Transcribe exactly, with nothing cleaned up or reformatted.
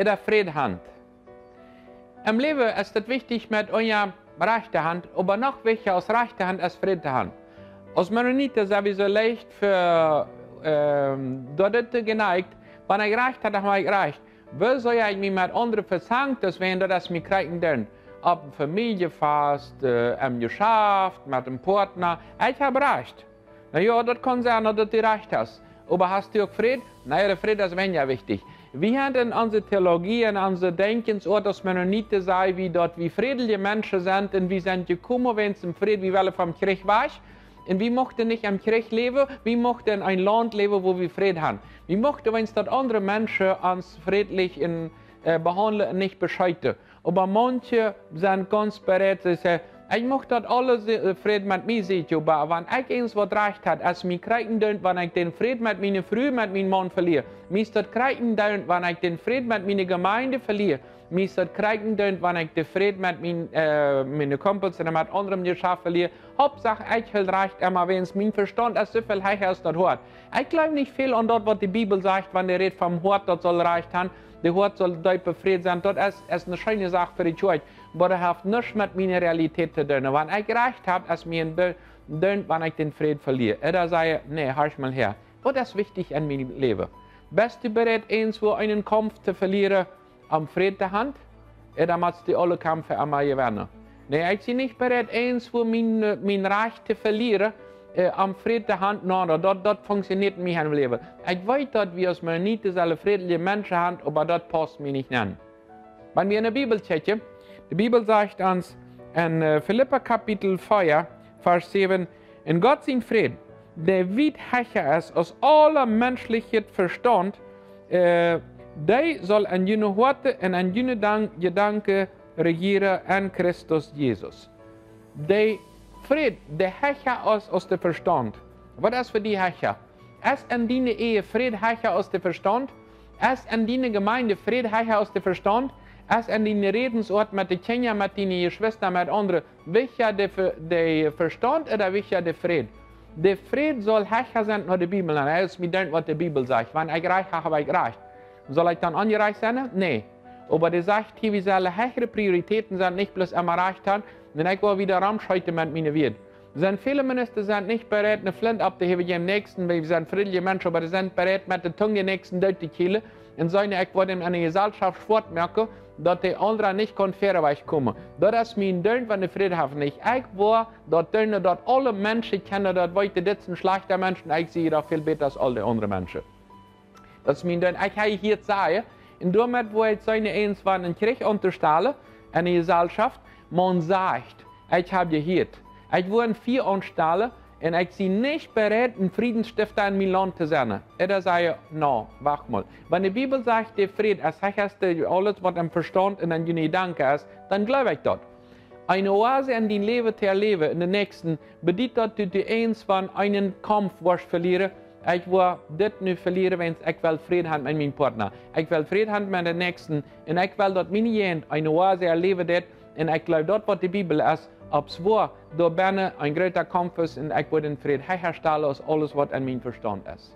ooda Fräd han. Em Läwen es daut wichtich met onse rajchte Haunt, oba noch wichtja aus rajchte Haunt es Fräd to han. Aus Mennoniten sent wie soo leicht fa, ähm, daut to jeneigt, wan ekj rajcht ha, dan ha ekj rajcht. Woo saul ekj mie met aundre vesangen, daut wäa daut es mie kjrieen doonen? Opp een Famieljefaust, äh, em Jeschaft, met een Partner. Ekj hab rajcht. Na jo, daut kaun sennen, daut du rajcht hast. Oba hast du uk Fräd? Na jo, de Fräd es weinja wichtich. Wie han en onse Theologie, en onse Denkjensoat aus Mennoniten, saj wie daut wie frädelje Menschen sent un wie sent jekomen wäajen dän Fräd, wie wellen vom Kjrich wajch. Un wie muchten nich em Kjrich läwen, wie muchten en een Launt läwen, wua wie Fräd han. Wie muchten, wan daut aundre Menschen ons frädlich en, äh, behaundlen un nich bescheeten. Oba manche sent gaunz bereit, see sajen: "Ekj mucht daut aules, äh, Fräd met mie seenen, oba wan ekj eent waut rajcht ha, es mie kjrieen doonen, wan ekj dän Fräd met miene Fru, met mienen Maun velia. Mie es daut kjrieen doonen, wan ekj dän Fräd met miene Jemeent velia. Mie es daut kjrieen doonen, wan ekj dän Fräd met mien, äh, miene Kumpels un met aundre Jeschaft velia. Hauptsach, ekj ha rajcht, emma wäajen mien Vestaunt es soo väl hecha aus daut Hoat." Ekj jleew nich väl aun daut, waut de Bibel sajcht, wan dee rät vom Hoat, daut saul rajcht han. De Hoat saul deepa Fräd sennen. Daut es, es eene scheene Sach fa de Kjoakj. Oba daut haft nuscht met miene Realität to doonen. Wan ekj rajcht ha, es mie een Be-, doonen, wan ekj dän Fräd velia. Ooda saj ekj: "Nä, horch mol häa. Waut es wichtich en mien Läwen? Best du bereit, eent wua eenen Kaumf to velieren, om Fräd to han? Ooda motst du aule Kaumf emma jewennen?" Nä, ekj sie nich bereit, eent wua mien, äh, mien Rajcht to velieren, äh, om Fräd to han. Na, na, daut, daut funktioniert nich em Läwen. Ekj weet, daut wie aus Mennoniten sellen frädelje Menschen han, oba daut pausst mie nich aun. Wan wie en de Bibel kjikjen, de Bibel sajcht ons en, äh, Filippa Kapitel vea, Varsch säwen: "Un Gott sien Fräd, dee wiet hecha es aus aule menschliche Vestaunt, äh, dee saul en june Hoaten un en june Dank-, Jedanken rejieren en Christus Jesus." De Fräd, dee hecha es aus de Vestaunt. Waut es fa die hecha? Es en diene Ehe Fräd hecha aus de Vestaunt? Es en diene Jemeent Fräd hecha aus de Vestaunt? Es en diene Rädensoat met de Kjinja, met diene Jeschwista, met aundre wichtja de Ve-, de Vestaunt ooda wichtja de Fräd? De Fräd saul hecha sennen no de Bibel. Un daut es mie dan, waut de Bibel sajcht. Wan ekj rajcht ha, hab ekj rajcht. Saul ekj dan onjerajcht sennen? Nä. Oba dee sajcht hia, wie sellen hechre Prioritäten sennen, nich bloos emma rajcht han. Un ekj well wada romscheeten met miene Wieed. Sent väle Mennoniten sent nich bereit, eene Flint opptohäwen jäajen dän Näakjsten, wiels wie sent frädelje Menschen, oba dee sent bereit, met de Tung dän Näakjsten doot to kjielen. Un sajen: "Ekj woa däm en de Jeselschoft schwoa moaken, daut de aundra nich kaun fäa wajchkomen." Daut es mie dan, wan de Fräd haft nich. Ekj woa daut doonen, daut aule Menschen kjennen daut weeten, dit es een schlajchta Mensch, un ekj sie doch väl bäta aus aul de aundre Menschen. Daut es mie dan, ekj ha hia sajen, un doamet woa ekj sennen, eent wan een Kjrich aunstalen en de Jeselschoft, maun sajcht: "Ekj hab jehieet, ekj woa een Fia aunstalen, un ekj sie nich bereit, een Friedensstifta en mien Launt to sennen." Ooda saj ekj: "Na, wacht mol. Wan de Bibel sajcht, de Fräd es hecha aus de, aules, waut em Vestaunt un en june Jedanken es, dan jleew ekj daut." Eene Oase en dien Läwen to erläwen, en de Näakjsten, bediet daut, daut du eent wan eenen Kaumf woascht velieren. Ekj woa dit nu velieren, wiels ekj well Fräd han met mienen Partner. Ekj well Fräd han met dän Näakjsten. Un ekj well, daut miene Jugend eene Oase erläwen deit. Un ekj jleew, daut, waut de Bibel es, opp woa doa bennen een groota Kaumf es. Un ekj woa dän Fräd hecha stalen aus aules, waut en mien Vestaunt es.